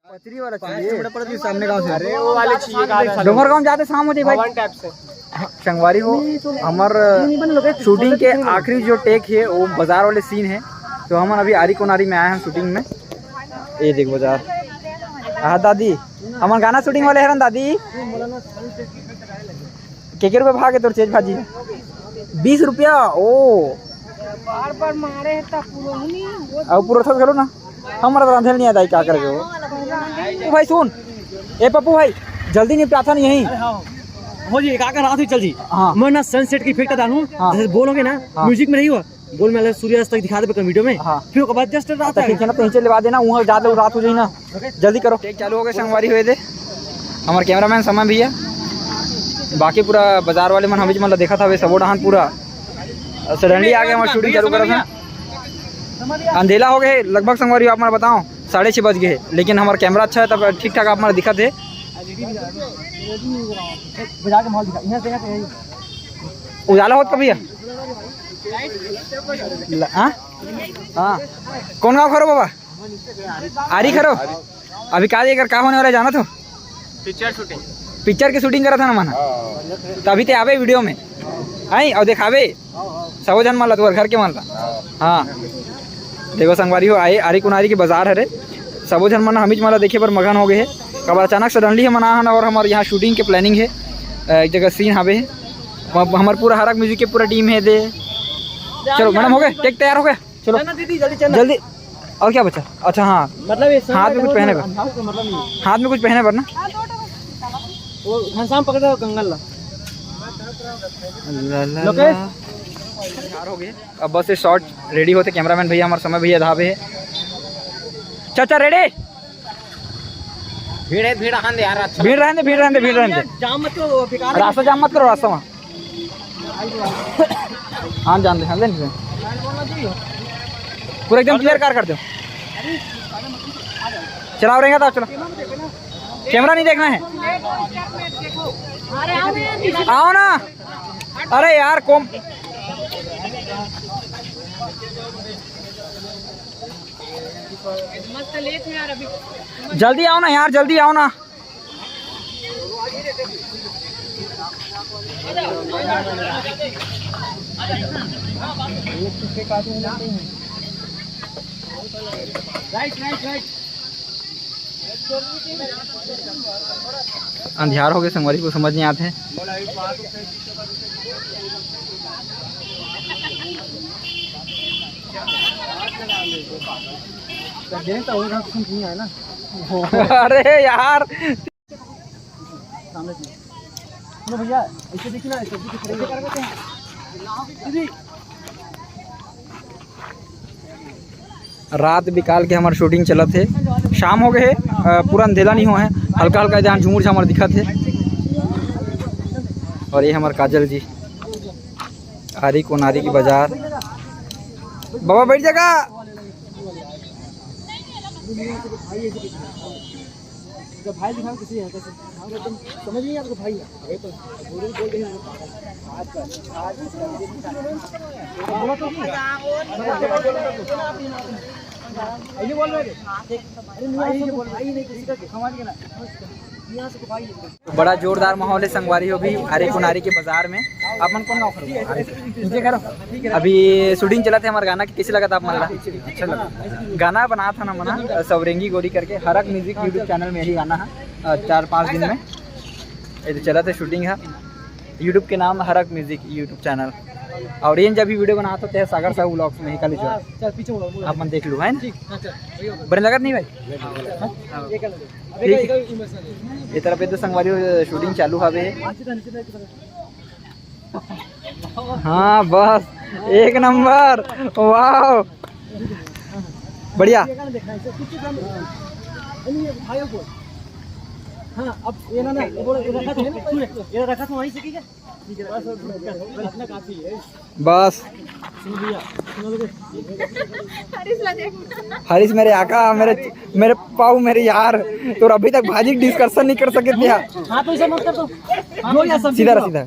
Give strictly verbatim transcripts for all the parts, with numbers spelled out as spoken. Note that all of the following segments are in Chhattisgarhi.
पचरी वाला चाहिए। सामने गांव से। अरे, वो वाले चाहिए, गाना। डोंगरगांव जाते शाम हो जाए भाई। भवन टाइप से। हाँ, संगवारी हो, हमर शूटिंग के आखिरी जो टेक है, वो बाजार वाले सीन है। तो हमन अभी आरी कोनारी में आए हैं शूटिंग में। ये देख बाजार। हाँ दादी, हमन गाना शूटिंग वाले हरन दादी। के के रुपया भाग है तोर चेज भाजी? बीस रुपया। ओ, बार बार मारे है, तब पूरा नहीं, वो अब पूरा थोड़ा करो ना। हमरा तो रांधे नहीं आता है, क्या करेंगे वो? ओ भाई सुन, ए पप्पू भाई, जल्दी निपटाथा नहीं यहीं। हो जी, का कर रहा था, चल जी। हाँ। मैं ना सनसेट की इफेक्ट डालूं, हाँ। जैसे बोलोगे ना, हाँ। म्यूजिक में नहीं हुआ, बोल में सूर्यास्त तक दिखा दे वीडियो में। हाँ। फिर ओकर बाद जस्ट रात तो आ ठीक है ना, पीछे लेवा देना, वहाँ ज्यादा रात हो जाए ना। जल्दी करो। टेक चालू हो गए, संगवारी हुए दे। हमारे कैमरामैन समय भी है, बाकी पूरा बाजार वाले मन हमीच मन ला देखा था, वे सबो डहान पूरा सडनली आ गए, हमारे शूटिंग चालू करा था। अंधेला हो गए लगभग, संगवारी आप मन बताओ, साढ़े छः बज गए, लेकिन हमारा कैमरा अच्छा है, तब ठीक ठाक आप मन दिखत है। उजाला होत कभी है? ल-, हाँ? हाँ। कौन गाँव खरो बाबा? आरी खरो? अभी का एकर का होने वाला है जाना तो? Picture shooting. पिक्चर की शूटिंग करा था ना मना? तो अभी ते आवे वीडियो में। आई, और दिखावे। सबो झन मन ला, तुहर घर के मन ला। हाँ। देखो संगवारी हो, आए आरी कुनारी के बाजार हरे। सबो झन मन हमीच मन ला देखे बर मगन हो गए हे। काबर अचानक सडनली हमन आ हन और हमर यहाँ शूटिंग के प्लानिंग है। अ, एक जगह सीन हावे। हम-, हमर पूरा हरक म्यूजिक के पूरा टीम है दे। चलो मैडम, हो गए? टेक तैयार हो गया? चलो। चलना दीदी, जल्दी चलना। जल्दी। और क्या बचा? अच्छा, हाँ। मतलब ये सब हाथ में कुछ पहने बर। अंधार का मतलब नहीं। हाथ में कुछ पहने बर ना। वो घनश्याम पकड़ रहा कंगन ला। ला, ला, लोकेश। ला। तैयार हो गए। अब बस ये शॉट रेडी होते, कैमरामैन भैया, हमारे समय भैया धाबे है। चाचा रेडी? भीड़ है, भीड़ रहन दे यार, अच्छा। भीड़ रहन दे, भीड़ रहन दे, भीड़ रहन दे। जाम मत करो, बेकार है। रास्ता जाम मत करो, रास्ता वहाँ। हाँ, जान दे, हाँ, जान दे। पूरा एकदम क्लियर कार कर दो। चलाओ रहेगा तो चलो। कैमरा नहीं देखना है। आओ ना। अरे यार, कौन मस्त लेट है यार अभी। जल्दी आओ ना यार, जल्दी आओ ना। Right, right, right. अंधियार हो गए, संगवारी को समझ नहीं आते। अरे यार, सामने से। सुनो भैया, ऐसे देखिए ना, सब्जी को खरीदे कर देते हैं। दीदी। रात बिकाल के हमार शूटिंग चलत हे, शाम हो गए हे, अ, पूरा अंधेला नहीं हुआ है, हल्का हल्का जहाँ झूमर झामर दिखत हे। और ये हमार काजल जी, आरी कोनारी की बाजार। बाबा बैठ जाएगा। तो भाई दिखाओ किसी है, कैसे? हम एकदम समझ नहीं आपको भाई है। अरे तो बोल, बोल रहे हैं। आज का, आज का बोला तो नहीं। ये बोल रहे थे। अरे नहीं, भाई, ये बोल, भाई नहीं, किसी का दिखा मार के ना। यहाँ से तो भाई है। तो बड़ा जोरदार माहौल है संगवारी हो भी आरी कोनारी के बाजार में। आप मन कौन गाँव खड़ो? नीचे करो। अभी शूटिंग चलत हे हमारे गाना के, कैसे लगत आप मन ला? अच्छा लगा। गाना बना था ना मना, सवरेंगी गोरी करके, हरक म्यूजिक YouTube चैनल में यही गाना है। अ, चार पाँच दिन में ये तो चलत हे शूटिंग है। YouTube के नाम हरक म्यूजिक YouTube चैनल। और ये जब भी वीडियो बनात होते हैं सागर साहू व्लॉग्स में ही, कल जो चल, पीछे मुड़ो, मुड़ो। आप मन देख लो, है ना? ठीक, हाँ, चल, भैया। बने लगत नहीं भाई? हाँ, चल। हाँ। ये कर लो। अबे ठीक। इधर, इधर इमोशनल है। ये तरफ ये तो संगवारी हो, शूटिंग चालू हवे। हाँ, सीधा नीचे, सीधा। हाँ, बस एक नंबर। वाह, बढ़िया। ये गाना देखना है, इसे कुछ गाना देखना है। नहीं, ये भाइयों को। हाँ, अब ये ना, ना, ये बोलो, ये रखा था, सुन, ये रखा था वहीं से, ठीक है? ठीक है, बस, बस, बस, इतना काफी है। बस। सुनो भैया, सुनो भैया। हरीश ला देख। हरीश मेरे आका, मेरे, मेरे पाऊ, मेरे यार, तो अभी तक भाजी डिस्कशन नहीं कर सके थे। हाँ, तो इसे मत कर दो। हाँ, जो या सब्जी सीधा रहा, सीधा।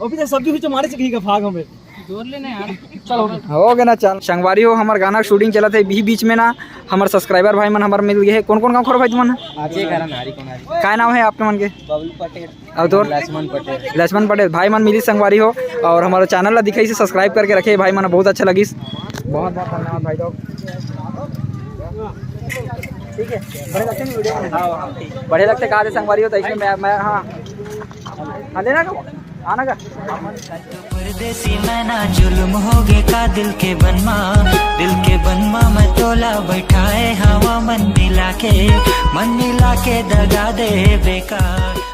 अभी तो सब्जी भी तो मारे से कहीं का भाग हमें। जोर लेना यार। चलो, हो गया ना, चल। संगवारी हो, हमर गाना shooting चलत हे, बीच बीच में ना हमर subscriber भाई मन हमर मिल गए हे। कौन कौन गाँव खोर भाई तुमन? आजे करा नारी को नारी। काय नाम हे आपके मन के? बबलू पटेल। अउ तोर? लक्ष्मण पटेल। लक्ष्मण पटेल। भाई मन मिली संगवारी हो, और हमर channel ला दिखाई से subscribe करके रखे भाई मन, बहुत अच्छा लगिस। बहुत बहुत धन्यवाद भाई लोग। ठीक है, बढ़िया लगते हैं video में। बढ़िया लगते कहा थे संगवारी हो, तो इसमें मैं, मैं, हाँ। हाँ, लेना का? आना का? परदेसी मैना जुल्म होगे का दिल के बनमा, दिल के बनमा मैं तोला बैठाए हवा मन मिला के, मन मिला के दगा दे बेकार।